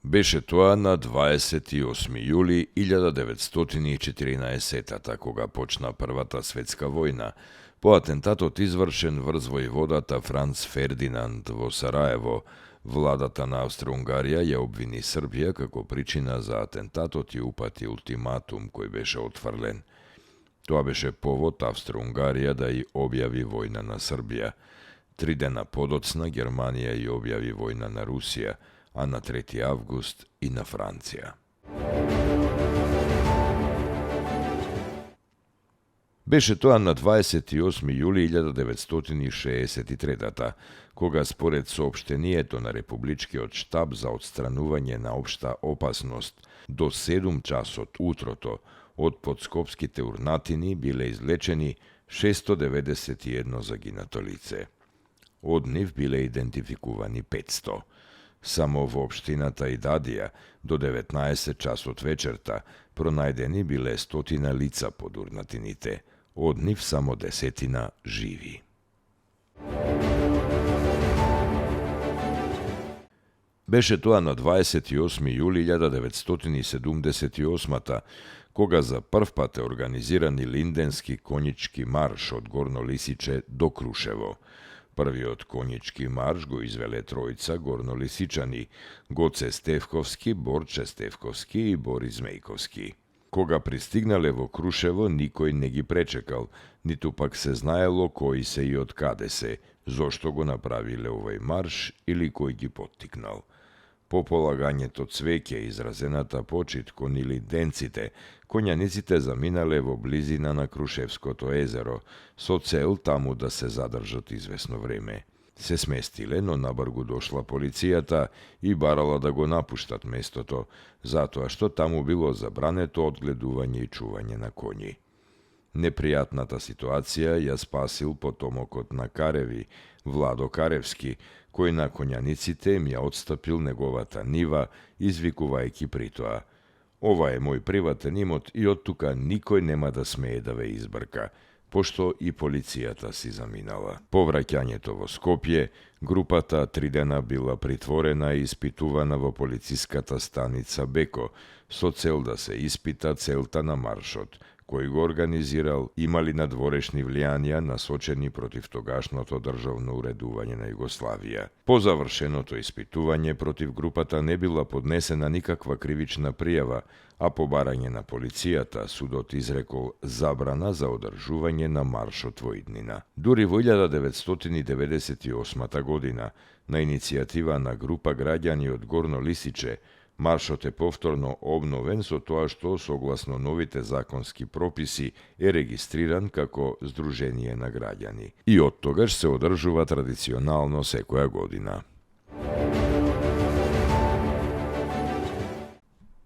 Беше тоа на 28. јули 1914 кога почна Првата светска војна, по атентатот извршен врз војводата Франц Фердинанд во Сараево. Владата на Австро-Унгарија ја обвини Србија како причина за атентатот и упати ултиматум кој беше отфрлен. Тоа беше повод Австро-Унгарија да и објави војна на Србија. 3 дена подоцна Германија и објави војна на Русија, а на 3. август и на Франција. Беше тоа на 28. јули 1963 кога според соопштението на Републичкиот штаб за отстранување на општа опасност до 7 часот утрото од подскопските урнатини биле излечени 691 загинато лице. Од нив биле идентификувани 500. Само во општината Идадија до 19 часот вечерта пронајдени биле 100 лица под урнатините, од нив само 10 живи. Беше тоа на 28. јули 1978 кога за прв пат е организиран Линденски конјички марш од Горно Лисиче до Крушево. Првиот конјички марш го извеле тројца горнолисичани – Гоце Стевковски, Борче Стевковски и Борис Мејковски. Кога пристигнале во Крушево, никој не ги пречекал, ниту пак се знаело кои се и од каде се, зошто го направиле овој марш или кој ги поттикнал. По полагањето цвеќе и изразената почит кон илинденците, коњаниците заминале во близина на Крушевското езеро, со цел таму да се задржат извесно време. Се сместиле, но набргу дошла полицијата и барала да го напуштат местото, затоа што таму било забрането одгледување и чување на коњи. Непријатната ситуација ја спасил потомокот на Кареви, Владо Каревски, кој на коњаниците им ја отстапил неговата нива, извикувајќи при тоа: "Ова е мој приватен имот и од тука никој нема да смее да ве избрка", пошто и полицијата си заминала. По враќањето во Скопје, групата 3 дена била притворена и испитувана во полициската станица Беко, со цел да се испита целта на маршот, кој го организирал, имали надворешни влијанија насочени против тогашното државно уредување на Југославија. По завршеното испитување против групата не била поднесена никаква кривична пријава, а по барање на полицијата судот изрекол забрана за одржување на маршот во иднина. Дури во 1998 година, на иницијатива на група граѓани од Горно Лисиче, маршот е повторно обновен со тоа што, согласно новите законски прописи, е регистриран како Здружение на граѓани. И од тогаш се одржува традиционално секоја година.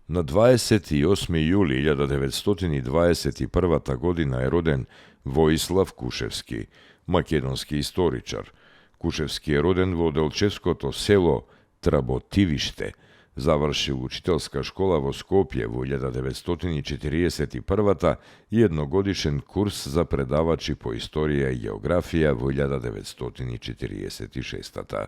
На 28. јули 1921 година е роден Воислав Кушевски, македонски историчар. Кушевски е роден во Делчевското село Тработивиште. Завршил учителска школа во Скопје во 1941 и едногодишен курс за предавачи по историја и географија во 1946.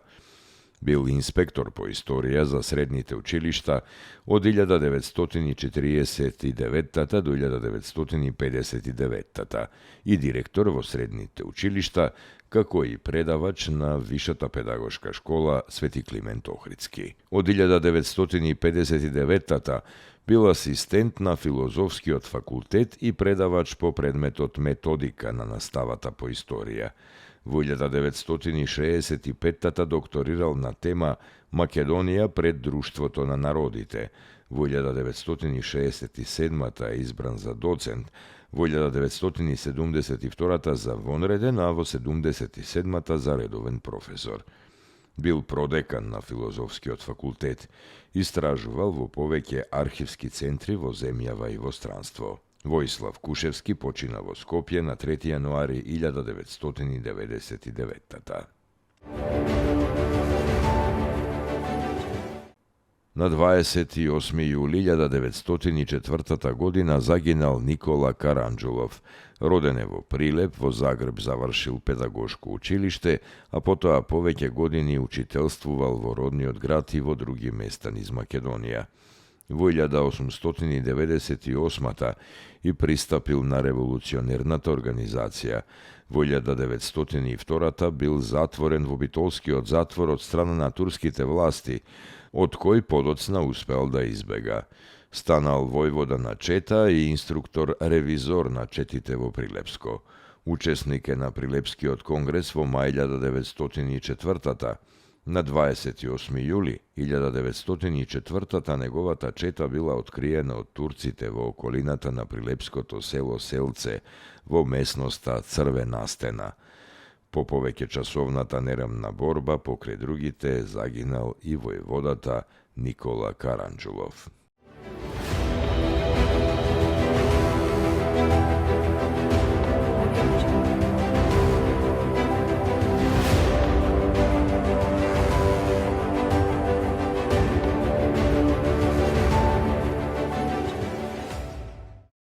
Бил инспектор по историја за средните училишта од 1949 до 1959 и директор во средните училишта, како и предавач на Вишата педагошка школа Свети Климент Охридски. Од 1959 бил асистент на Филозофскиот факултет и предавач по предметот методика на наставата по историја. Во 1965 докторирал на тема Македонија пред Друштвото на народите. Во 1967 е избран за доцент, во 1972 за вонреден, а во 1977 за редовен професор. Бил продекан на Филозофскиот факултет, истражувал во повеќе архивски центри во земјава и во странство. Воислав Кушевски почина во Скопје на 3 јануари 1999. Na 28. juli 1904. godina zaginal Nikola Karanđolov. Roden je vo Prilep, vo Zagreb završil pedagoško učilište, a potom po veće godini učiteljstvuval vo rodni od grad i vo drugi mestan iz Makedonija. Vo 1898. i pristapil na revolucionernata organizacija. Vo 1902. bil zatvoren v obitolski od zatvor od strana turskite vlasti, od koji podocna uspel da izbega. Stanal vojvoda na Četa i instruktor revizor na Četitevo Prilepsko. Učesnike na Prilepski od kongres vo maj 1904. Na 28. juli 1904. njegovata četa bila otkrijena od Turcite vo okolinata na Prilepsko to selo Selce vo mesnosta Crvena stena. Po poveke časovnata neramna borba pokraj drugite zaginal i vojvodata Nikola Karanđolov.